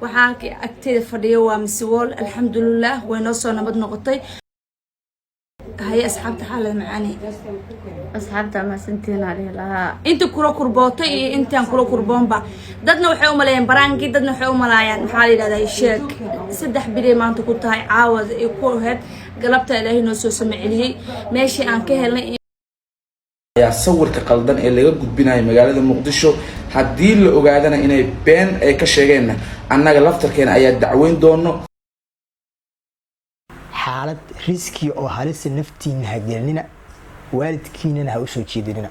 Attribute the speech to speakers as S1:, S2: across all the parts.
S1: Waxaa agteeda fadhiya waa Misiwool. Alxamdulilah, way noo soo nabad noqotay. Haye asxaabta, xaalad macaani.
S2: Asxaabta, mahadsantiina dhihi lahaa.
S1: Inta kula kurbootay iyo intaan kula kurboonba, dadna waxay u maleeyaan prank-i, dadna waxay u malaayaan, maxaa la yidhahdaa, sheeg. 3 bilay maanta ku tahay, caawad ay ku ahayd, galabta Ilaahay noo soo samaceliyey meeshii aan ka helnay.
S3: Ayaa sawirka qaldan ee laga gudbinayo magaalada Muqdisho, haddii la ogaadana inay been ay ka sheegeenna, annaga laftarkeena ayaa dacweyn doono.
S4: Xaalad risk-i oo halisa naftiina ha gelinina, waalidkiinana ha usoo jeedinina.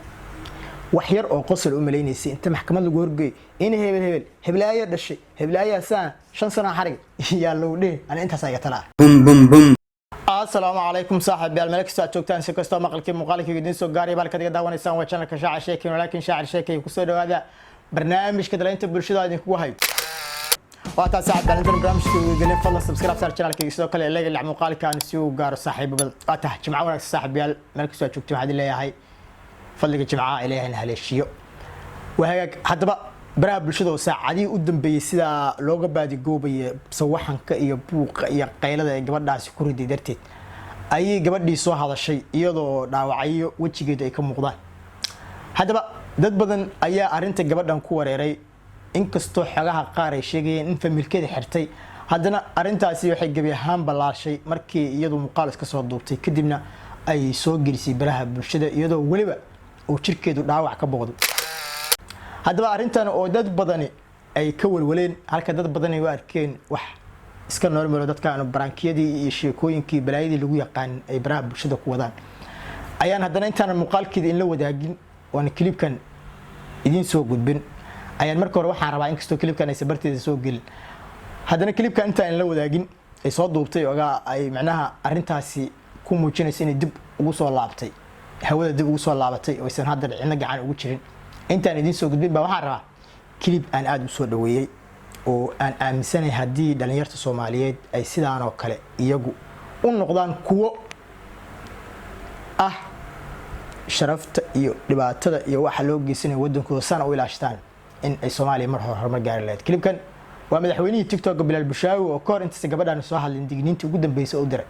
S4: Wax yar oo qosol u malaynaysa inta maxkamad lagu horgeeyo in hebel hebel heblaayo dhashay, heblaayaa saan 5 sano xarig yaa lagu dhihi. Ani intaas iga talaa. Asalaamu calaykum saaxiibayaal, meel kastoo aad joogtaan, si kastoo maqalkii muuqaalkii idiin soo gaaray, balkaad iga daawanaysaan waa channelka Shaacir Sheekay, laakiin Shaacir Sheekay. Kusoo dhawaada barnaamijka dalaynta bulshada idinkugu hayo. Waa taa saaxiib, intan barnaamijka ugu gelin, fadlan subscribe saar channelkayga, sidoo kale like lac muuqaalkan si uu gaaro saaxiibo badan. Waa tahay, jimco wanaagsan saaxiibayaal, meel kastoo aad joogtiin. Waxaan idin leeyahay fadliga jimcaha Ilaahayna haleeshiyo. Waa hagaag. Haddaba baraha bulshada oo saacadihii u dambeeyey sidaa looga baadigoobaya sawaxanka iyo buuqa iyo qaylada ee gabadhaasi ku riday darteed, ayay gabadhii soo hadashay iyadoo dhaawacyo wejigeedu ay ka muuqdaan. Haddaba dad badan ayaa arrinta gabadhan ku wareeray. Inkastoo xogaha qaar ay sheegayeen in familkeeda xirtay, haddana arrintaasi waxay gebi ahaan ballaashay markii iyadu muuqaal iska soo duubtay, kadibna ay soo gelisay baraha bulshada iyadoo weliba uu jirkeedu dhaawac ka booqday. Haddaba arrintan oo dad badani ay ka walwaleen, halka dad badani u arkeen wax iska normal-o, dadkaan prank-iyadii iyo sheekooyinkii balaayadii lagu yaqaan ay baraha bulshada ku wadaan, ayaan haddana intaan muuqaalkeeda in la wadaagin oona clip-kan idiin soo gudbin, ayaan marka hore waxaan rabaa, inkastoo clip-kan aysan barteeda soo gelin, haddana clip-kan intaan la wadaagin ay soo duubtay ogaa ay macnaha arrintaasi ku muujinayso inay dib ugu soo laabtay hawada, dib ugu soo laabatay oo aysan hadda cidna gacan ugu jirin, intaan idiin soo gudbin baa waxaan rabaa clip aan aada u soo dhaweeyey oo aan aaminsanahay haddii dhalinyarta Soomaaliyeed ay sidaan oo kale iyagu u noqdaan kuwo ah sharafta iyo dhibaatada iyo waxa loo geysanaya waddankooda sana u ilaashtaan, in ay Soomaaliya mar hore horumar gaari lahayd. Clip-kan waa madaxweynihii TikTok Bilaal Bushaawi oo kahor intaysa gabadhaan soo hadlin digniintii ugu dambeysay u diray.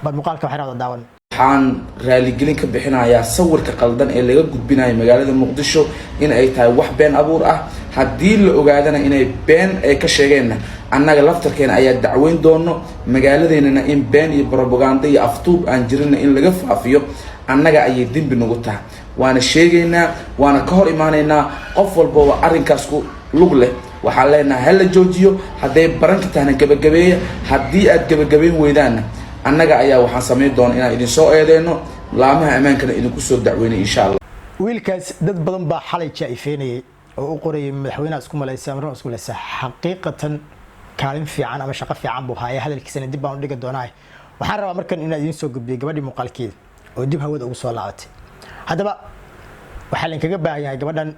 S4: Bal muuqaalka waxay rabda daawan.
S3: Waxaan raaligelin ka bixinayaa sawirka qaldan ee laga gudbinayo magaalada Muqdisho in ay tahay wax been abuur ah. Haddii la ogaadana inay been ay ka sheegeenna, annaga laftarkeena ayaa dacweyn doono. Magaaladeynana in been iyo propaganda iyo aftuub aan jirinna in laga faafiyo, annaga ayay dembi nagu tahay. Waana sheegaynaa, waana ka hor imaanaynaa. Qof walbaba arrinkaas ku lug leh waxaan leenahay hala joojiyo. Hadday prank-ka tahna, gebagabeeya. Haddii aad gebagabeyn weydaanna, annaga ayaa waxaan samayn doona inaan idinsoo eedeyno, laamaha ammaankana idinku soo dacweynay, insha Allah.
S4: Wiilkaas dad badan baa xalay jaa-ifeynayay oo u qorayay madaxweynaha isku malaysa, marna isku malaysa. Xaqiiqatan kaalin fiican ama shaqo fiican buu haaya. Hadalkiisana dib baan u dhigi doonaa. Waxaan rabaa markan inaan idiin soo gudbiyo gabadhii muuqaalkeeda oo dib hawada ugu soo laabatay. Haddaba waxaa lainkaga baahan yahay gabadhan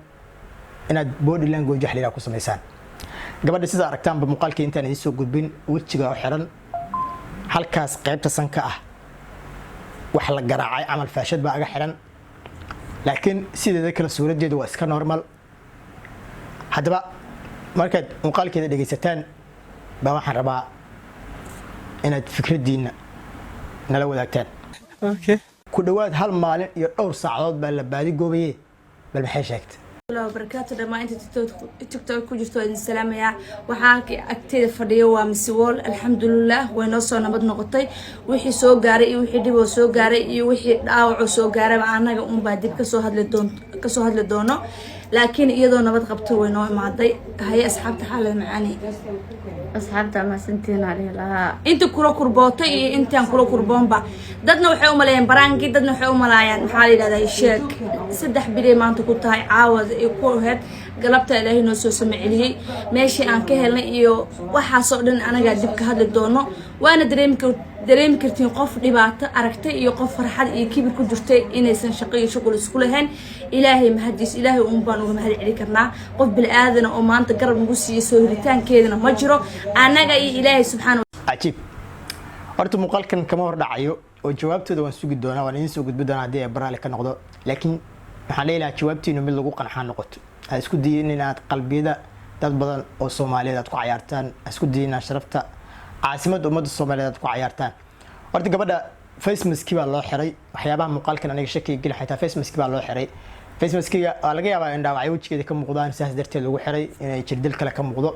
S4: inaad body language wax la yidhaha ku samaysaan. Gabadha sida aragtaanba muuqaalkii intaan idiin soo gudbin, wejiga oo xiran, halkaas qaybta sanka ah wax la garaacay camal faashad baa aga xiran, laakiin sideeda kale suuraddeedu waa iska normal. Haddaba markaad muuqaalkeeda dhegaysataan baa waxaan rabaa inaad fikraddiinna nala wadaagtaan. Ku dhowaad hal maalin iyo dhowr saacadood baa la baadigoobaye, bal maxay sheegtay?
S1: Warahmatullahi wabarakaatu. Dhammaan inta TikTok ku jirto waa idin salaamayaa. Waxaa agteeda fadhiya waa Misiwool. Alxamdulilah, way noo soo nabad noqotay. Wixii soo gaaray iyo wixii dhiboo soo gaaray iyo wixii dhaawacoo soo gaarayba, annaga unbaa dib kasoo hadli doono, laakiin iyadoo nabad qabto way noo imaaday. Haye asxaabta, xaalad macaani.
S2: Asxaabta, mahadsantiina dhihi lahaa.
S1: Inta kula kurbootay iyo intaan kula kurboonba, dadna waxay u maleeyaan prank-i, dadna waxay u malaayaan, maxaa la yidhahdaa, sheeg. 3 bilay maanta ku tahay, caawad ay ku ahayd, galabta Ilaahay noo soo samaceliyey meeshii aan ka helnay iyo waxaasoo dhan anagaa dib ka hadli doono. Waana dareemi kartiin qof dhibaato aragtay iyo qof farxad iyo kibir ku jirtay inaysan shaqo iyo shuqul isku lahayn. Ilaahay mahadiis, Ilaahay uun baan uga mahad celi karnaa. Qof bili-aadana oo maanta garab nagu siiyey soo helitaankeedana ma jiro, annaga iyo Ilaahay subxaana.
S4: Cajiib. Horta muuqaalkan kama hor dhacayo oo jawaabtooda waan sugi doonaa, waan idiin soo gudbi doonaa haddii ay baraale ka noqdo, laakiin waxaan leeyahay jawaabtiinu mid lagu qancaa noqoto. Ha isku dayin inaad qalbiyada Dad badan oo Soomaaliyeed aad ku cayaartaan. Isku dayin inaad sharafta caasimadda ummadda Soomaaliyeed aad ku cayaartaan. Horta gabadha face mask-i baa loo xiray. Waxyaabaha muuqaalkan aniga shakiga geli, xitaa face mask-i baa loo xiray. Face mask-iga waa laga yaabaa in dhaawacyo wejigeeda ka muuqdaan, sidaas darteed lagu xiray, inay jirdil kale ka muuqdo,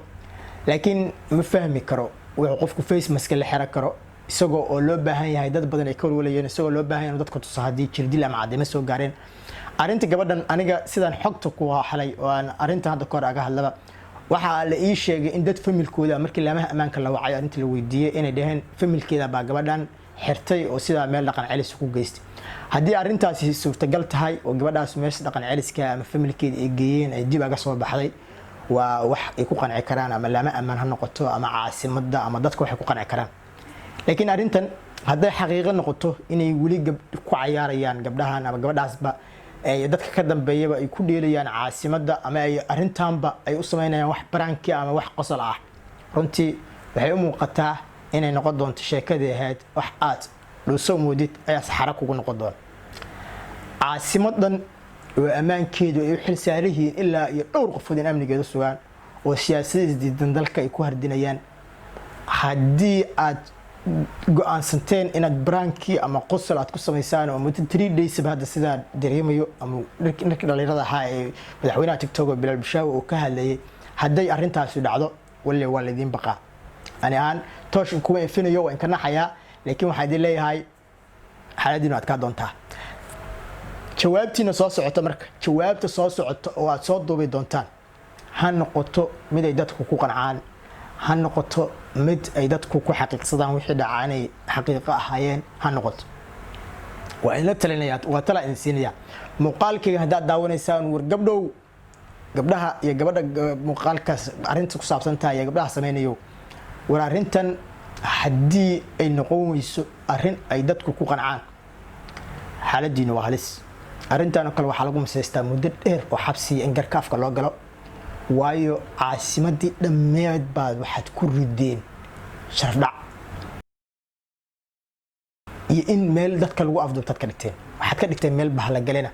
S4: laakiin ma fahmi karo wuxuu qofku face mask la xiran karo, isagoo oo loo baahan yahay, dad badan ay ka walwalayeen, isagoo loo baahan yahay inuu dadka tuso haddii jirdil ama cadeymo soo gaareen. Arrinta gabadhan, aniga sidaan xogta ku xalay oo aan arrintan hadda kahor aga hadlaba, waxaa la ii sheegay in dad familkooda, markii laamaha ammaanka la wacay, arrinta la weydiiyey, inay dhaheen familkeeda baa gabadhan xirtay oo sidaa meel dhaqan celis ku geystay. Haddii arrintaasi suurtagal tahay oo gabadhaas meesha dhaqan celiska ama familkeeda ay geeyeen ay dib aga soo baxday, waa wax ay ku qanci karaan, ama laama ammaan ha noqoto ama caasimadda ama dadka waxay ku qanci karaan. Laakiin arrintan hadday xaqiiqo noqoto inay weli ku cayaarayaan gabdhahan ama gabadhaasba ay dadka ka dambeeyaba ay ku dheelayaan caasimadda, ama ay arrintanba ay u sameynayaan wax prank-i ama wax qosol ah, runtii waxay u muuqataa inay noqon doonto sheekadii ahayd "wax aad dhuuso moodid ayaa saxaro kugu noqon doona". Caasimadan oo ammaankeedu ay u xil saaran yihiin ilaa iyo dhowr qofood in amnigeeda sugaan, oo siyaasada diidan dalka ay ku hardinayaan, haddii aad go-aansanteen inaad prank-i ama qosol aad ku samaysaan oo muddo 3 days ba hadda sidaa dareemayo, ama dharkii dhalinyarada ahaa ee madaxweynaha TikTok oo Bilaal Bushaawi uu ka hadlayay, hadday arrintaasi dhacdo, walle waa laydiin baqaa. Ani ahaan toosh kuma ifinayo, waa inka naxayaa, laakiin waxaa idin leeyahay xaaladiinu adkaa doontaa. Jawaabtiina soo socota, marka jawaabta soo socota oo aad soo duubi doontaan ha noqoto mid ay dadku ku qancaan, ha noqoto mid ay dadku ku xaqiiqsadaan wixii dhacaa inay xaqiiqo ahaayeen ha noqoto. Waa idinla talinaya, waa tala idin siinaya. Muuqaalkayga haddaad daawanaysaan, war gabdhow, gabdhaha iyo gabadha muuqaalkaas arrinta ku saabsan tahay iyo gabdhaha sameynayo, war arrintan haddii ay noqon weyso arrin ay dadku ku qancaan, xaaladiina waa halis. Arrintan oo kale waxaa lagu masaystaa muddo dheer oo xabsiya in garka afka loo galo, waayo caasimadii dhammeed baad waxaad ku rideen sharaf dhac iyo in meel dadka lagu afduubtaad ka dhigteen, waxaad ka dhigteen meel bahlagalena.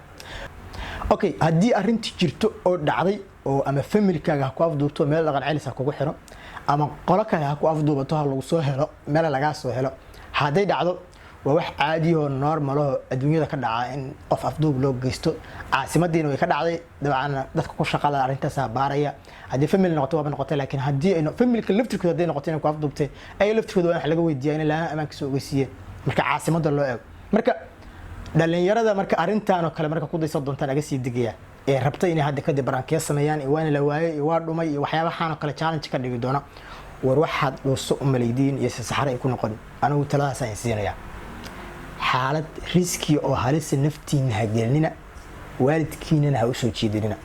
S4: Okay, haddii arrintii jirto oo dhacday oo ama familkaaga ha ku afduubto, meel dhaqan celis ha kugu xiro, ama qolo kale ha ku afduubato, ha lagu soo helo, meel lagaa soo helo, hadday dhacdo waa wax caadiyahoo normal aho adduunyada ka dhaca in qof afduub loo geysto. Caasimadiina way ka dhacday. Dabcan dadka ku shaqada arrintaasaa baaraya. Haddii family noqoto waaba noqotay, laakiin haddii ay familka laftirkooda hadday noqoto inay ku afduubteen, ayaga laftirkooda waa wax laga weydiiyaa inay laamaha ammaanka soo ogeysiiyeen. Marka caasimada loo eego, marka dhalinyarada marka arrintan oo kale marka ku daysan doontaan, aga sii digaya ee rabta inay hadda kadib prank-iyo sameeyaan iyo waana la waayay iyo waa dhumay iyo waxyaabahaan oo kale challenge ka dhigi doona, war waxaad dhuuso u malaydiin iyo saxare ay ku noqon. Anigu taladaas ayaan siinayaa. Xaalad risk-i oo halisa naftiina ha gelinina, waalidkiinana ha usoo jeedinina.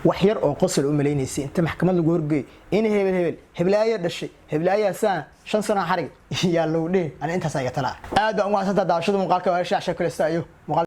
S4: Wax yar oo qosol u malaynaysay inta maxkamad lagu horgeeyo in hebel hebel heblaayaa dhashay, heblaayaa saan 5 sano xarig yaa lagu dhihi. Ani intaas iga tala. Aad baan ugu mahadsantaa daawashada muuqaalka. Waa shaasha kulesta iyo muuqaal.